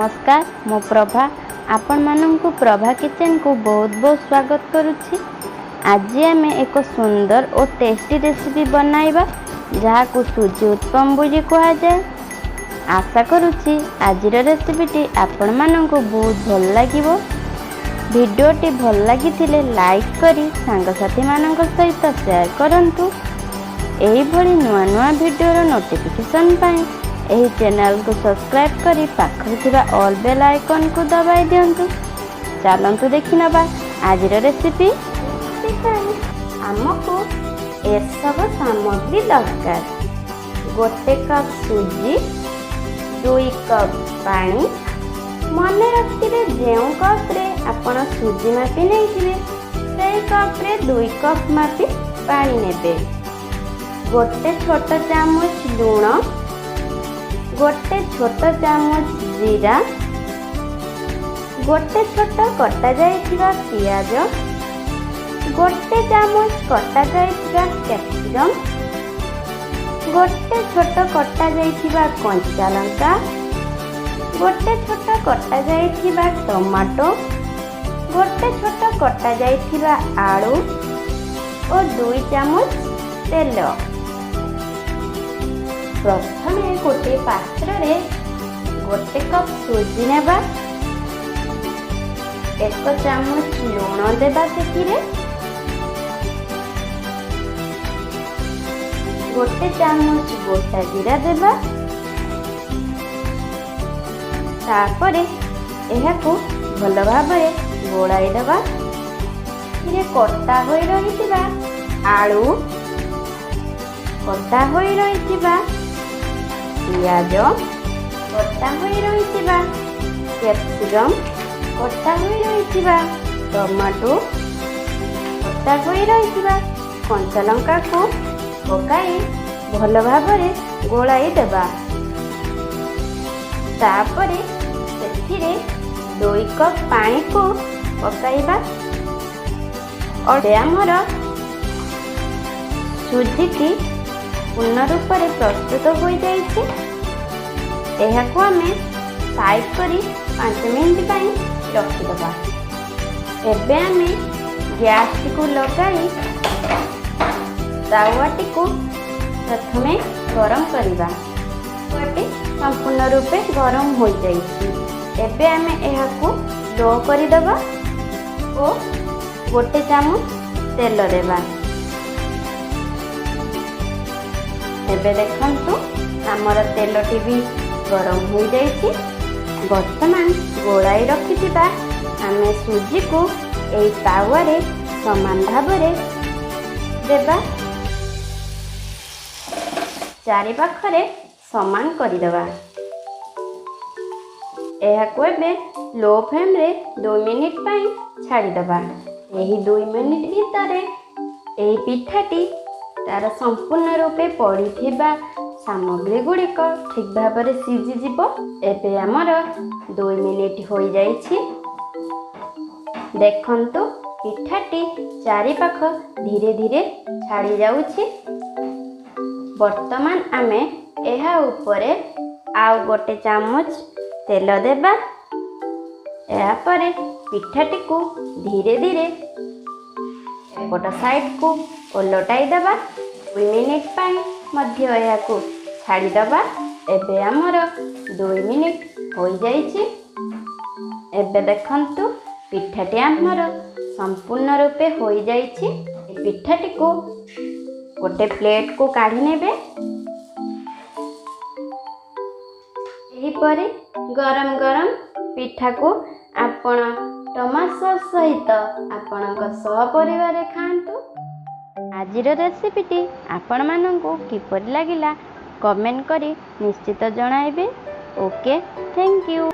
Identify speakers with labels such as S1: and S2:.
S1: ନମସ୍କାର, ମୁଁ ପ୍ରଭା, ଆପଣମାନଙ୍କୁ ପ୍ରଭା କିଚେନକୁ ବହୁତ ବହୁତ ସ୍ୱାଗତ କରୁଛି। ଆଜି ଆମେ ଏକ ସୁନ୍ଦର ଓ ଟେଷ୍ଟି ରେସିପି ବନାଇବା, ଯାହାକୁ ସୁଜି ଉତ୍ପମ ବୋଲି କୁହାଯାଏ। ଆଶା କରୁଛି ଆଜିର ରେସିପିଟି ଆପଣମାନଙ୍କୁ ବହୁତ ଭଲ ଲାଗିବ। ଭିଡ଼ିଓଟି ଭଲ ଲାଗିଥିଲେ ଲାଇକ୍ କରି ସାଙ୍ଗସାଥିମାନଙ୍କ ସହିତ ସେୟାର କରନ୍ତୁ। ଏହିଭଳି ନୂଆ ନୂଆ ଭିଡ଼ିଓର ନୋଟିଫିକେସନ୍ ପାଇଁ ଏହି ଚ୍ୟାନେଲକୁ ସବସ୍କ୍ରାଇବ୍ କରି ପାଖରେ ଥିବା ଅଲ୍ ବେଲ୍ ଆଇକନ୍କୁ ଦବାଇ ଦିଅନ୍ତୁ। ଚାଲନ୍ତୁ ଦେଖିନେବା ଆଜିର ରେସିପି। ପାଇଁ ଆମକୁ ଏସବୁ ସାମଗ୍ରୀ ଦରକାର: 1 କପ୍ ସୁଜି, 2 କପ୍ ପାଣି। ମନେ ରଖିଥିବେ, ଯେଉଁ କପ୍ରେ ଆପଣ ସୁଜି ମାପି ନେଇଥିବେ, ସେଇ କପ୍ରେ 2 କପ୍ ମାପି ପାଣି ନେବେ। 1 ଛୋଟ ଚାମଚ ଲୁଣ, 1 ଛୋଟ ଚାମଚ ଜିରା, ଗୋଟେ ଛୋଟ କଟା ଯାଇଥିବା ପିଆଜ, 1 ଚାମଚ କଟା ଯାଇଥିବା କ୍ୟାପ୍ସିକମ୍, ଗୋଟେ ଛୋଟ କଟା ଯାଇଥିବା କଞ୍ଚା ଲଙ୍କା, ଗୋଟେ ଛୋଟ କଟା ଯାଇଥିବା ଟମାଟୋ, ଗୋଟେ ଛୋଟ କଟା ଯାଇଥିବା ଆଳୁ ଓ 2 ଚାମଚ ତେଲ। ପ୍ରଥମେ ଗୋଟିଏ ପାତ୍ରରେ 1 କପ୍ ସୁଜି ନେବା। 1 ଚାମଚ ଲୁଣ ଦେବା। ସେଥିରେ 1 ଚାମଚ ଗୋଟା ଜିରା ଦେବା। ତାପରେ ଏହାକୁ ଭଲ ଭାବରେ ଗୋଳାଇ ଦେବା। ଏଥିରେ କଟା ହୋଇ ରହିଥିବା ଆଳୁ, କଟା ହୋଇ ରହିଥିବା ପିଆଜ, କଟା ହୋଇ ରହିଥିବା କ୍ୟାପ୍ସିକମ୍, କଟା ହୋଇ ରହିଥିବା ଟମାଟୋ, କଟା ହୋଇ ରହିଥିବା କଞ୍ଚା ଲଙ୍କାକୁ ପକାଇ ଭଲ ଭାବରେ ଗୋଳାଇ ଦେବା। ତାପରେ ସେଥିରେ 2 କପ୍ ପାଣିକୁ ପକାଇବା। ଏବେ ଆମର ସୁଜିଟି ପୂର୍ଣ୍ଣ ରୂପରେ ପ୍ରସ୍ତୁତ ହୋଇଯାଇଛି। ଏହାକୁ ଆମେ ସାଇଡ୍ କରି 5 ମିନିଟ୍ ପାଇଁ ରଖିଦେବା। ଏବେ ଆମେ ଗ୍ୟାସଟିକୁ ଲଗାଇ ତାୱାଟିକୁ ପ୍ରଥମେ ଗରମ କରିବା। ତାୱାଟି ସମ୍ପୂର୍ଣ୍ଣ ରୂପେ ଗରମ ହୋଇଯାଇଛି। ଏବେ ଆମେ ଏହାକୁ ଲୋ କରିଦେବା ଓ 1 ଚାମଚ ତେଲ ଦେବା। ଏବେ ଦେଖନ୍ତୁ, ଆମର ତେଲଟି ବି ଗରମ ହୋଇଯାଇଛି। ବର୍ତ୍ତମାନ ଗୋଳାଇ ରଖିଥିବା ଆମେ ସୁଜିକୁ ଏହି ତାୱାରେ ସମାନ ଭାବରେ ଦେବା। ଚାରିପାଖରେ ସମାନ କରିଦେବା। ଏହାକୁ ଏବେ ଲୋ ଫ୍ଲେମ୍ରେ 2 ମିନିଟ୍ ପାଇଁ ଛାଡ଼ିଦେବା। ଏହି 2 ମିନିଟ୍ ଭିତରେ ଏହି ପିଠାଟି ତାର ସମ୍ପୂର୍ଣ୍ଣ ରୂପେ ପଡ଼ିଥିବା ସାମଗ୍ରୀ ଗୁଡ଼ିକ ଠିକ୍ ଭାବରେ ସିଝିଯିବ। ଏବେ ଆମର 2 ମିନିଟ୍ ହୋଇଯାଇଛି। ଦେଖନ୍ତୁ, ପିଠାଟି ଚାରିପାଖ ଧୀରେ ଧୀରେ ଛାଡ଼ି ଯାଉଛି। ବର୍ତ୍ତମାନ ଆମେ ଏହା ଉପରେ ଆଉ 1 ଚାମଚ ତେଲ ଦେବା। ଏହାପରେ ପିଠାଟିକୁ ଧୀରେ ଧୀରେ ଏପଟ ସାଇଡ଼କୁ ଓଲଟାଇ ଦେବା। 2 ମିନିଟ୍ ପାଇଁ ମଧ୍ୟ ଏହାକୁ ଛାଡ଼ିଦେବା। ଏବେ ଆମର 2 ମିନିଟ୍ ହୋଇଯାଇଛି। ଏବେ ଦେଖନ୍ତୁ, ପିଠାଟି ଆମର ସମ୍ପୂର୍ଣ୍ଣ ରୂପେ ହୋଇଯାଇଛି। ଏ ପିଠାଟିକୁ ଗୋଟେ ପ୍ଲେଟକୁ କାଢ଼ି ନେବେ। ଏହିପରି ଗରମ ଗରମ ପିଠାକୁ ଆପଣ ଟମାଟୋ ସସ୍ ସହିତ ଆପଣଙ୍କ ସହପରିବାରରେ ଖାଆନ୍ତୁ। ଆଜିର ରେସିପିଟି ଆପଣମାନଙ୍କୁ କିପରି ଲାଗିଲା, କମେଣ୍ଟ କରି ନିଶ୍ଚିତ ଜଣାଇବେ। Okay, thank you.